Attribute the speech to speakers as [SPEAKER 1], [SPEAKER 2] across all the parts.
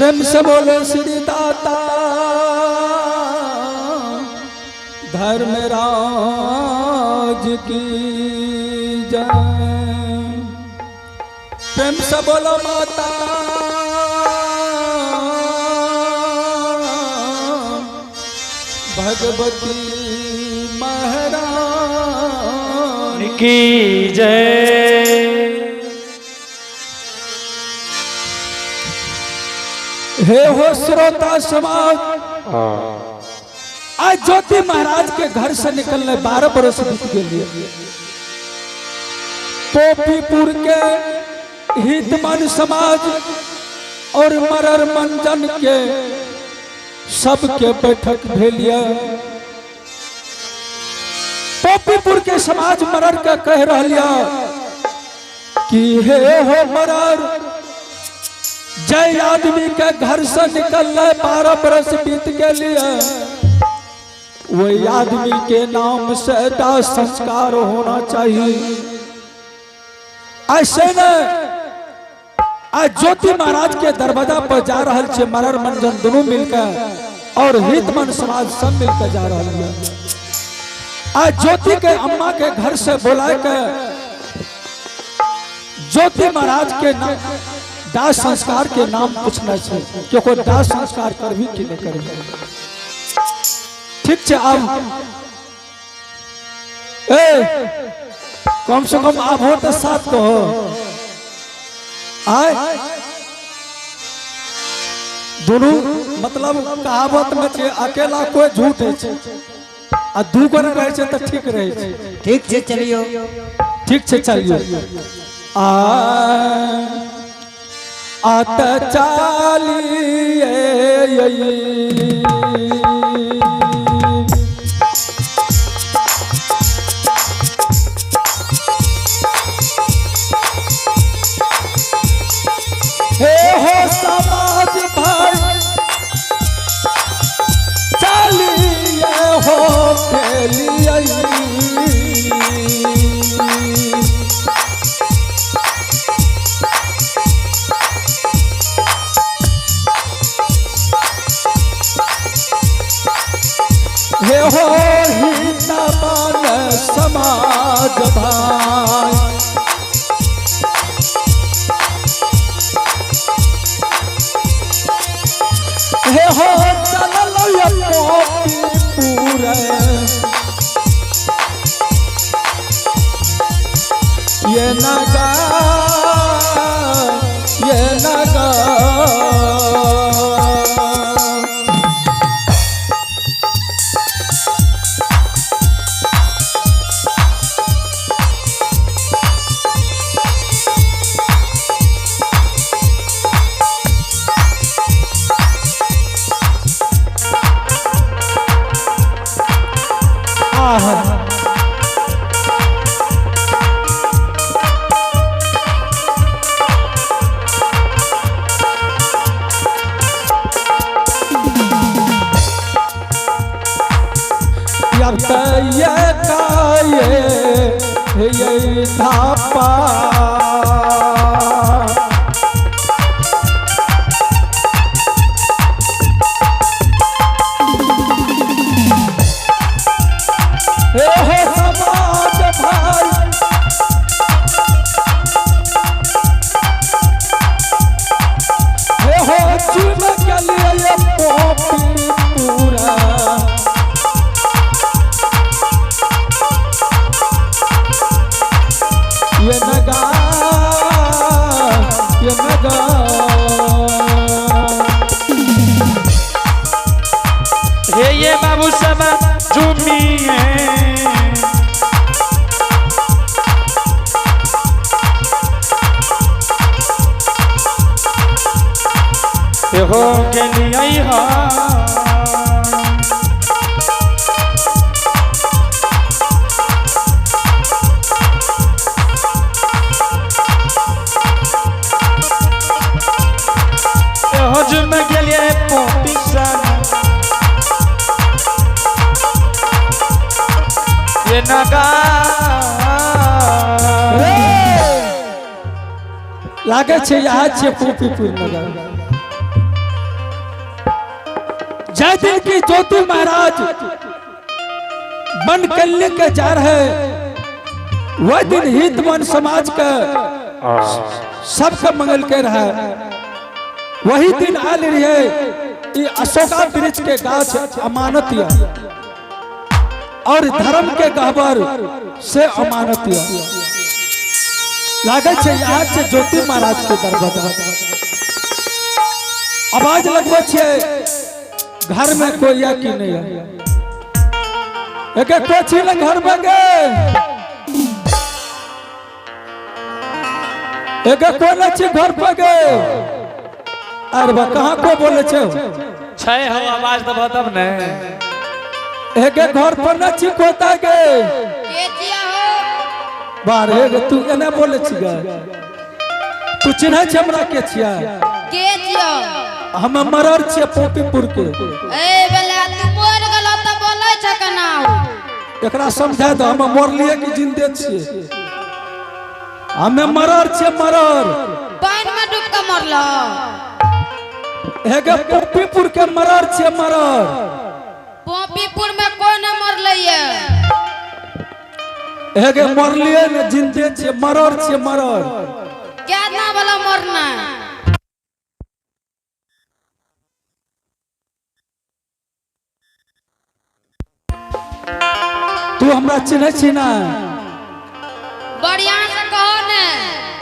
[SPEAKER 1] प्रेम से बोलो श्री दाता धर्मराज की जय। प्रेम से बोलो माता भगवती महारानी
[SPEAKER 2] की जय।
[SPEAKER 1] हे हो श्रोता समाज, आज ज्योति महाराज के घर से निकलने 12 बरस बीत गए। पोपीपुर के हितमन समाज और मरर मंजन के सबके बैठक भेलिए। पोपीपुर के समाज मरर के कह रहा कि हे हो मरर, जय आदमी के घर से निकल 12 बरस बीत के लिए वही आदमी के नाम से दाह संस्कार होना चाहिए। ऐसे न आज ज्योति महाराज के दरवाजा पर जा रहा छे मरर मंजन दोनों मिलकर और हितमन समाज सब मिलकर जा रहा है। आज ज्योति के अम्मा के घर से बुला के ज्योति महाराज के नाम दाह संस्कार के नाम पूछना छे कि कोई दाह संस्कार करबी कि नहीं करबी। ठीक छे, अब ए कम से कम अब हो तो साथ तो हो आए दोनों मतलब कहावत में छे अकेला कोई झूठ है छे आ दू गो रहे छे तो ठीक रहे छे।
[SPEAKER 3] ठीक छे चलियो,
[SPEAKER 1] ठीक छे चलियो। आ आत चालिए हे हो समाज भाई चलिए हो खेलिए। हे हो हितमन समाज भाई हे हो चलल पोपीपुर ये नगा ये नगा। ये थापा हे हो समाज भाई हे हो चुन के लिए पोपी पूरा ये नगा ये नगा।
[SPEAKER 2] हे ये बाबू सब झूमिए हो गेलियै हा। हो झुम गेलियै पोपी सन ये नगा।
[SPEAKER 1] लागे छे यहाँ छे पोपीपुर नगर। जय दिन की ज्योति महाराज मन कल्ले के जा रहे, वह दिन हित मन समाज के सबके मंगल के रहे। वही दिन आल रहे ई अशोका वृक्ष के गाछ अमानत या और धर्म के गहबर से अमानत या। लागे छे यहाँ से ज्योति महाराज के दरबार आवाज लगबै छे, घर में कोई या कि नहीं है? एक कोची ले घर में गे, एक कोई छी घर पर गे। अरे बा कहाँ को बोले छे?
[SPEAKER 2] छै हो, आवाज दबह तब ने।
[SPEAKER 1] एक घर पर न छी कोता गे।
[SPEAKER 3] के जिया हो?
[SPEAKER 1] बार हे तू एने बोले छी गे, तू चिन्है छै हमरा के छिया?
[SPEAKER 3] के जिया?
[SPEAKER 1] हम मरर छियै पोपीपुर के।
[SPEAKER 3] ए बेला तू मर गेलो त बोलै छ केना?
[SPEAKER 1] एकरा समझा दो, हम मरलिए कि जिंदे छियै? हमे मरर छियै, मरर।
[SPEAKER 3] पानि में डूब के मरलो?
[SPEAKER 1] हेगे पोपीपुर के मरर छियै, मरर।
[SPEAKER 3] पोपीपुर में कोई न मरले ये।
[SPEAKER 1] हेगे मरलिए न जिंदे छियै, मरर छियै, मरर।
[SPEAKER 3] केतना वाला मरना?
[SPEAKER 1] तू हमरा चिन्है छी ना?
[SPEAKER 3] बढ़िया से कहो ने।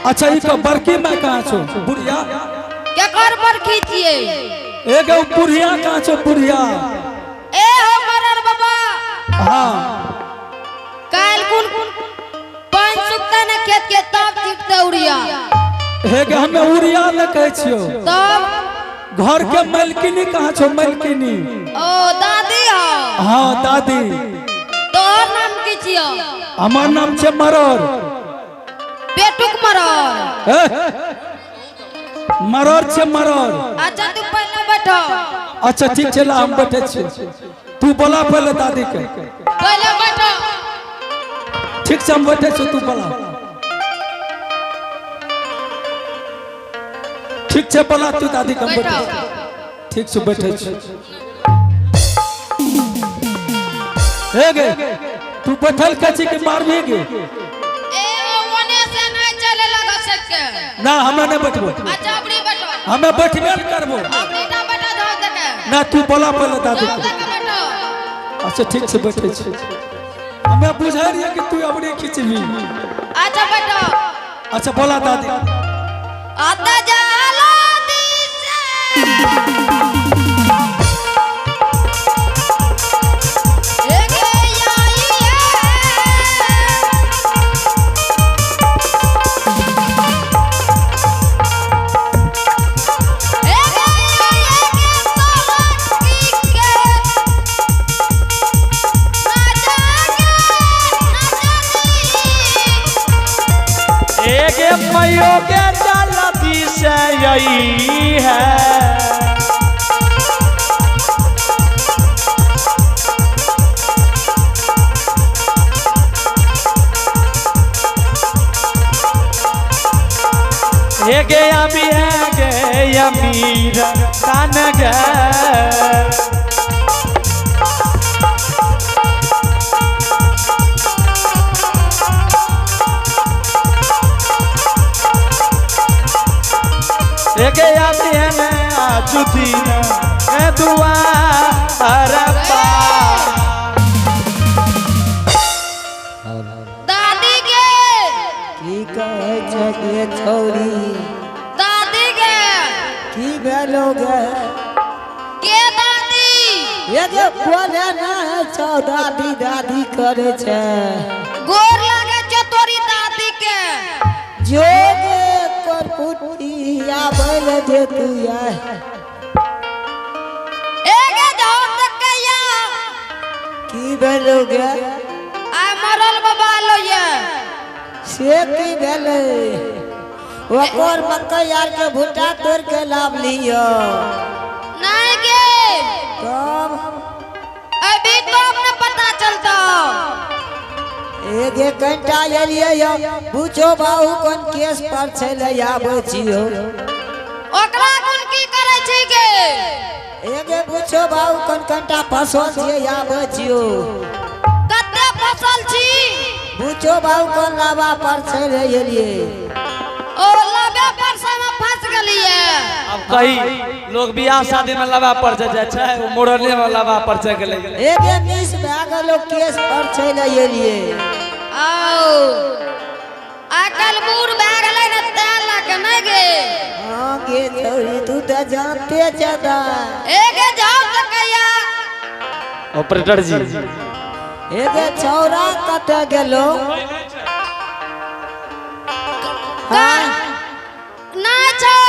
[SPEAKER 1] अच्छा ई के बड़की माय कहाँ छौ? बुढ़िया।
[SPEAKER 3] केकर बरखी छियै?
[SPEAKER 1] एगो बुढ़िया कहाँ छौ, बुढ़िया?
[SPEAKER 3] ए हो मरर बाबा।
[SPEAKER 1] हाँ।
[SPEAKER 3] काल कुन पानि सुखते ने खेत के तब जीतते उड़िया।
[SPEAKER 1] हेगे हमे उड़िया न कहै छियौ।
[SPEAKER 3] तब?
[SPEAKER 1] घर के मलकिनी कहाँ छौ, मलकिनी?
[SPEAKER 3] ओ दादी हो।
[SPEAKER 1] हाँ दादी।
[SPEAKER 3] तोहर नाम की छियौ?
[SPEAKER 1] हमर नाम छै मरर।
[SPEAKER 3] पेटुक मरर।
[SPEAKER 1] ए, मरर छै, मरर।
[SPEAKER 3] अच्छा तू पहले बैठो।
[SPEAKER 1] अच्छा ठीक छै, ला हम बैठे छियै, तू बोला पहले दादी के।
[SPEAKER 3] पहले बैठो।
[SPEAKER 1] ठीक छै, हम बैठे छियै, तू बोला। ठीक छै, बोला तू दादी के, हम बैठे
[SPEAKER 3] बैठो।
[SPEAKER 1] ठीक छै, बैठे छी। हे गे तू बैठल के छी कि मारबी गे?
[SPEAKER 3] ए ओने से नहीं चले लगा सके।
[SPEAKER 1] ना हमे नहीं बैठबो।
[SPEAKER 3] अच्छा अपनी बैठो।
[SPEAKER 1] हमे बैठबे न करबो।
[SPEAKER 3] अपनी ना बैठो जाओ तके।
[SPEAKER 1] ना तू बोला पहले दादी
[SPEAKER 3] जाओ
[SPEAKER 1] के।
[SPEAKER 3] तके बैठो।
[SPEAKER 1] अच्छा ठीक छै, बैठे छी। हमे बुझै रहियै कि तू अपने खिचबी।
[SPEAKER 3] अच्छा बैठो।
[SPEAKER 1] अच्छा बोला दादी।
[SPEAKER 3] आता जाला दिसे।
[SPEAKER 2] एगे मयो के जलती से यही है। एगे अभी है गे अमीर कान गे। एगे अभी है ने आजुदीन ए दुआ अरबा।
[SPEAKER 3] दादी के।
[SPEAKER 4] की कहै छै गे छौरी?
[SPEAKER 3] दादी के।
[SPEAKER 4] की भेलो गे?
[SPEAKER 3] के दादी?
[SPEAKER 4] एगे बोले ना छौ, दादी दादी करे छै।
[SPEAKER 3] गोर लागे छौ तोरी दादी के।
[SPEAKER 4] जोग करपुटिया बैल जे तू या।
[SPEAKER 3] एगे जाओ तक या।
[SPEAKER 4] की भेलो गे?
[SPEAKER 3] आ मरल बाबा लो ये।
[SPEAKER 4] से की भेलै? ओकर मकई आर के भुट्टा तोड़ के लाभ लियो।
[SPEAKER 3] नहीं गे।
[SPEAKER 4] तब?
[SPEAKER 3] अभी तो अपने पता चलता।
[SPEAKER 4] एगे घंटा एलियै यौ, पूछो बाबू कोन केस पर छै ले आबै छियौ।
[SPEAKER 3] ओकरा कोन की करे? करै छी गे?
[SPEAKER 4] एगे पूछो बाबू कन कनटा फसल छियै आबै छियो।
[SPEAKER 3] कते फसल छी?
[SPEAKER 4] पूछो बाबू कोन लावा पर छै रे एलियै।
[SPEAKER 3] ओ लाबे पर से में फंस गेलियै।
[SPEAKER 2] अब कही लोग बियाह शादी में लवा पर जाइ छै, ओ मुड़ने में लवा पर चल गेलै।
[SPEAKER 4] एगे मिस भए गेलो केस पर छै ले एलियै।
[SPEAKER 3] आओ आइ काल्हि बूढ़ भए गेलै ने तैं लए के नहि गे।
[SPEAKER 4] हाँ गे छौरी, तू तऽ जानते छदा।
[SPEAKER 3] एगे जाओ तऽ कहिया।
[SPEAKER 2] ऑपरेटर जी।
[SPEAKER 4] एगे छौरा कतऽ गेलो? हाँ?
[SPEAKER 3] नहि छौ।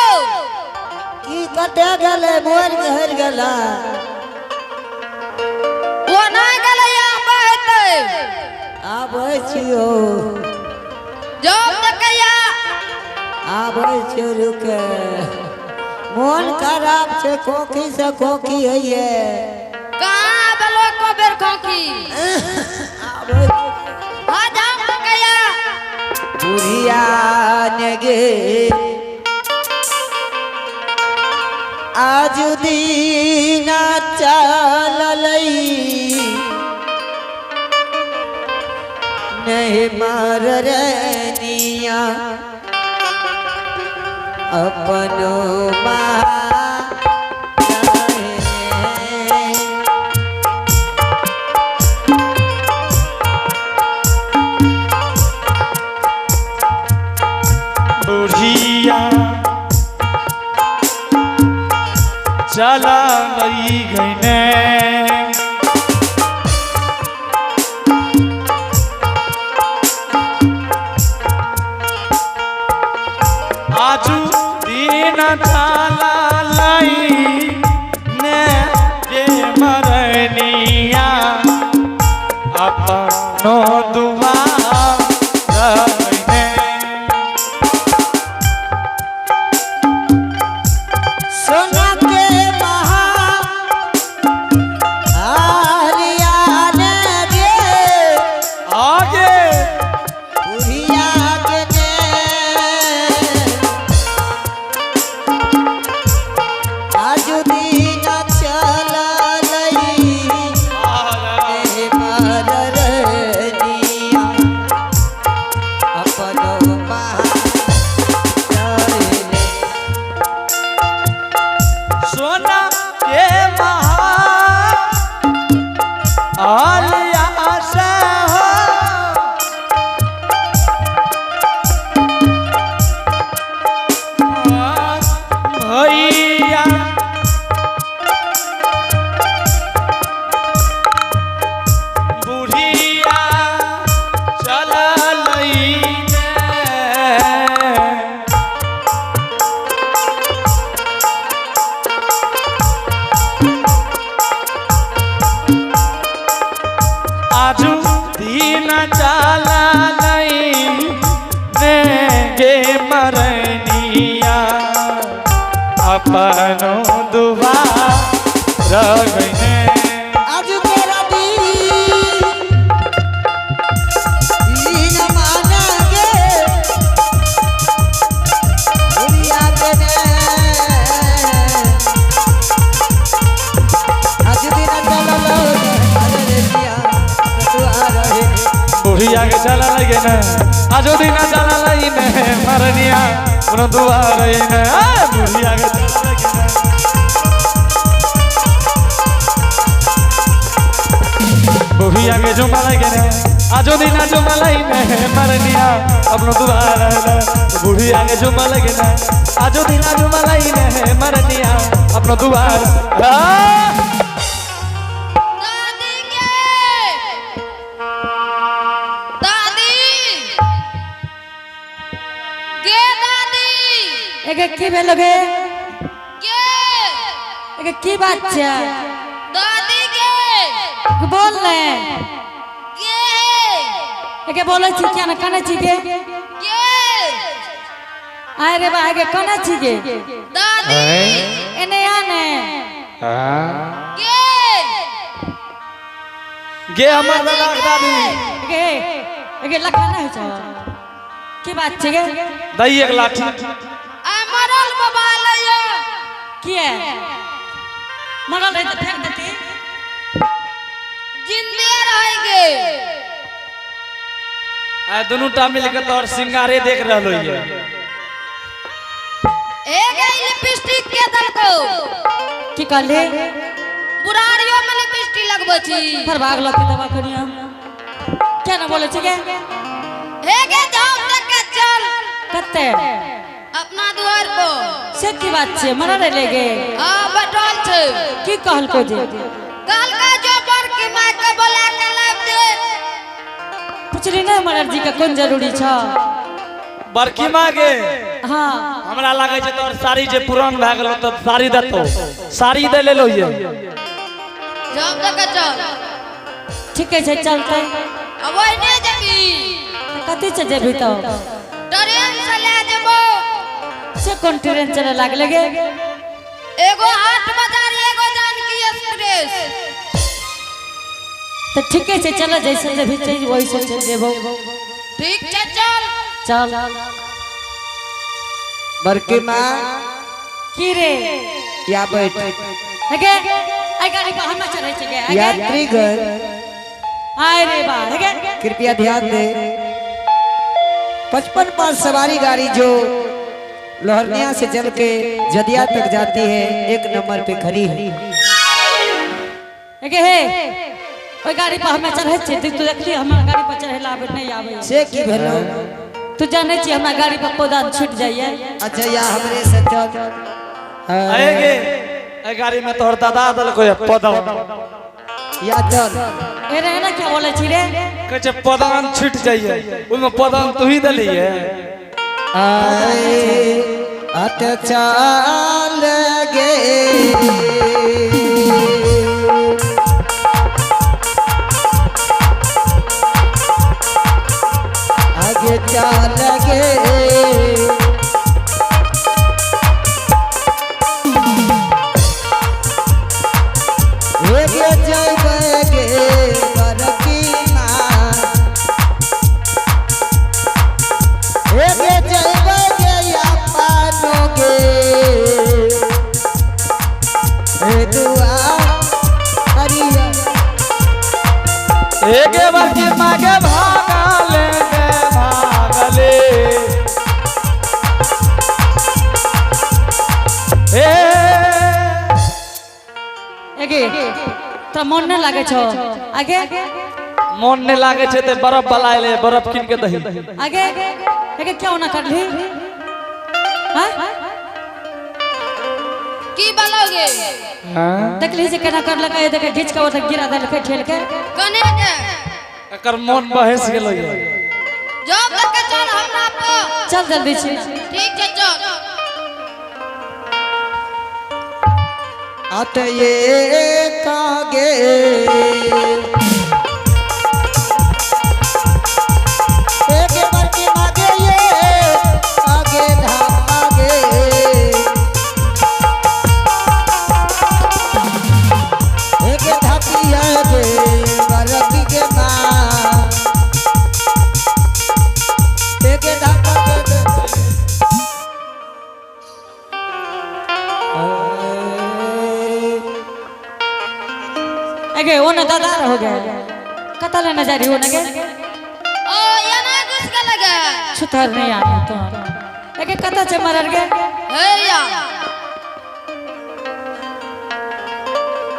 [SPEAKER 4] की कतऽ गेलै? मोर के हरि गेला।
[SPEAKER 3] ओ नहि गेलै, आब हेतै।
[SPEAKER 4] आबै छियो।
[SPEAKER 3] जाओ तऽ कहिया।
[SPEAKER 4] आबै छियो, रुके, मोन खराब छै, खोखी से खोखी होइए।
[SPEAKER 3] कहाँ आबलो एको बेर खोखी?
[SPEAKER 4] आबै।
[SPEAKER 3] हाँ, जाओ तऽ कहिया।
[SPEAKER 4] बुढ़िया ने गे आज दीना चललै नहीं मार रनिया अपनो माँ।
[SPEAKER 2] बुढ़िया चला गई गईने। आजू दिन चला लई ने जे मरनिया अपनो दुआ रईने।
[SPEAKER 4] सोना के महा आलिया ने गे
[SPEAKER 2] आगे।
[SPEAKER 4] बुढ़िया के ने आजू दिन चललै ने मरनिया अपनो महा
[SPEAKER 2] सोना के महा आलिया से हो। भैया बुढ़िया चललै ने। आजू दिन चला नहीं ने गे मरनिया अपनो दुआ रगने।
[SPEAKER 4] आज तेरा दिन दिन माना गे बुढ़िया के ने आज दिन चलल मरनिया दुआर हे।
[SPEAKER 2] बुढ़िया के चला लगे ने आजू दिन चला लई ने मरनिया अपनो दुआ रही ने। बुढ़िया के चला लगे ने, बुढ़िया के झुमा लगे ने आजो दिन झुमा लई ने मरनिया अपनो दुआ रही। बुढ़िया के झुमा लगे ने आजो दिन झुमा लई ने मरनिया अपनो दुआर।
[SPEAKER 3] दादी गे, दादी गे, दादी।
[SPEAKER 5] एगे की भेल गे?
[SPEAKER 3] गे।
[SPEAKER 5] एगे की बात छै?
[SPEAKER 3] दादी गे।
[SPEAKER 5] बोल ने।
[SPEAKER 3] गे।
[SPEAKER 5] एगे बोलै छी, किया ने कनै छी गे?
[SPEAKER 3] गे।
[SPEAKER 5] आय रे बा, एगे कनै छी गे?
[SPEAKER 3] दादी।
[SPEAKER 5] एने आ ने।
[SPEAKER 3] गे।
[SPEAKER 2] गे हमर दादा के दादी।
[SPEAKER 5] एगे, एगे लखा नहि होइ छौ? की बात छै गे?
[SPEAKER 2] दही एक लाठी।
[SPEAKER 3] आ मरल बाबा लैया।
[SPEAKER 5] की? किया मरल रहे तो फेंक देती।
[SPEAKER 3] जिंदे रहेंगे।
[SPEAKER 2] आ दुनू टा मिल के तोर सिंगारे देख रहलो ये।
[SPEAKER 3] ए गई लिपस्टिक के दलको।
[SPEAKER 5] की कहली?
[SPEAKER 3] बुढ़ारियो में लिपस्टिक लगबै छी।
[SPEAKER 5] पर भाग लग के दवा करिया। क्या ना बोले छी गे?
[SPEAKER 3] हे गे जाओ तक के चल।
[SPEAKER 5] कत्ते?
[SPEAKER 3] अपना द्वार पर।
[SPEAKER 5] से की बात छे? मरल रहे गे?
[SPEAKER 3] हां बैठल छे।
[SPEAKER 5] की कहलको जे?
[SPEAKER 3] कहलकै जो बड़की माय के बोला के लाब दे।
[SPEAKER 5] पुछली ना मरल जी के कोन जरूरी छ?
[SPEAKER 2] बड़की माँ के?
[SPEAKER 5] हाँ।
[SPEAKER 2] हमरा लागे छै तोर साड़ी जे पुरान भए गेलो त साड़ी देतो। साड़ी दे लेलो ये।
[SPEAKER 3] जाओ तक के चल।
[SPEAKER 5] ठीक है चलते।
[SPEAKER 3] अब ओइ नै जेबी।
[SPEAKER 5] कथी से जेबी तो?
[SPEAKER 3] ट्रेन से ले जेबो।
[SPEAKER 5] से कोन ट्रेन चले लागले गे?
[SPEAKER 3] एगो हाट बाजार एगो जानकी एक्सप्रेस।
[SPEAKER 5] तो ठीक है चल जैसे जेबी चल वैसे चल जेबो।
[SPEAKER 3] ठीक छै चल।
[SPEAKER 5] चल।
[SPEAKER 4] बड़की माँ
[SPEAKER 5] की रे?
[SPEAKER 4] या बैठ।
[SPEAKER 5] अगे आई गाड़ी पर हम चढ़ै छी गे।
[SPEAKER 4] यात्रीगण
[SPEAKER 5] आय रे बा अगे
[SPEAKER 4] कृपया ध्यान दे। 55 पास सवारी गाड़ी जो लोहरनिया से चल के जदिया तक जाती है 1 नंबर पे खड़ी है।
[SPEAKER 5] अगे हे ओई गाड़ी पर हम चढ़ै छी तू देखली हमरा गाड़ी पर चढ़ैला आबै नहीं आबै।
[SPEAKER 4] से की भेलो?
[SPEAKER 5] तू जानै छी हमरा गाड़ी पर पौधा छूट जाइए।
[SPEAKER 4] अच्छा या हमरे से चल।
[SPEAKER 2] आएगे ए गाड़ी में तोहर दादा देलको ये पौधा।
[SPEAKER 4] या चल।
[SPEAKER 5] ए रे ना क्या बोले छी रे?
[SPEAKER 2] कहै छै पौधान छूट जाइए ओइमे पौधान तू ही देलिए।
[SPEAKER 4] आए अत चाल गे आगे चाल गे गे जय गे बरकी माँ गे जय गे या पानोगे हे दुआ हरिया।
[SPEAKER 2] एगे बरकी माँ के भागले गे भागले। ए
[SPEAKER 5] एगे तो मन न लागे छो? आगे
[SPEAKER 2] मन नहीं लागे छे ते बर्फ वाला एले बर्फ किन के दही।
[SPEAKER 5] आगे आगे क्यों ना करली? हां
[SPEAKER 3] की बोलोगे?
[SPEAKER 2] हां
[SPEAKER 5] देखली जे केना कर लगा देख घिच के ओत गिरा देलकै ठेल के।
[SPEAKER 3] कने के
[SPEAKER 2] एकर मन बहस गेलो ये।
[SPEAKER 3] जब तक के चल हमरा पर।
[SPEAKER 5] चल जल्दी छी।
[SPEAKER 3] ठीक छै चल।
[SPEAKER 4] अत ये कागे एक बरकी मागे ये आगे धागे एक धापिया गे बरकी के माँ एक धापा के
[SPEAKER 5] अगे ओ ना दादा हो गया कता लेना जा रही हो ना गे?
[SPEAKER 3] ओ ये ना घुस के लगे।
[SPEAKER 5] छुतर नहीं आया तो अगे कता छे मरल गे?
[SPEAKER 3] हे या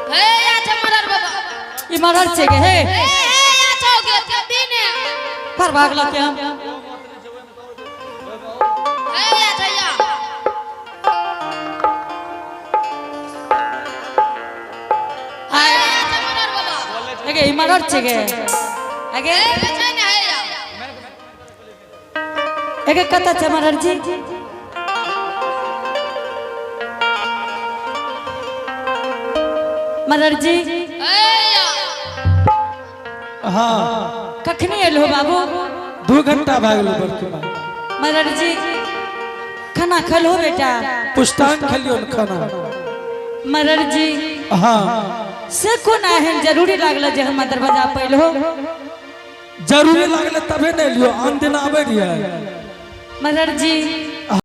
[SPEAKER 3] हे या छे मरल बाबा।
[SPEAKER 5] ई मरल छे गे हे।
[SPEAKER 3] हे हे या छौ गे कभी ने।
[SPEAKER 5] पर भाग लग के हम।
[SPEAKER 3] हे या छे या। हे या छे मरल बाबा।
[SPEAKER 5] अगे ई मरल छे गे। अगे
[SPEAKER 3] हे छे ने हे या।
[SPEAKER 5] अगे कता छे मरल जी? मरल जी।
[SPEAKER 3] हे या।
[SPEAKER 1] हाँ
[SPEAKER 5] कखनी एलो बाबू?
[SPEAKER 1] 2 घंटा भए गेलो बड़की माँ।
[SPEAKER 5] मरल जी खाना खलो बेटा?
[SPEAKER 1] पुष्टांग खलियो न खाना।
[SPEAKER 5] मरल जी
[SPEAKER 1] हाँ
[SPEAKER 5] से कोना एहन जरूरी लागल जे हम दरवाजा पर एलो?
[SPEAKER 1] जरूरी लागल तबे ने एलियो, आन दिन आबै रहियै।
[SPEAKER 5] मरल जी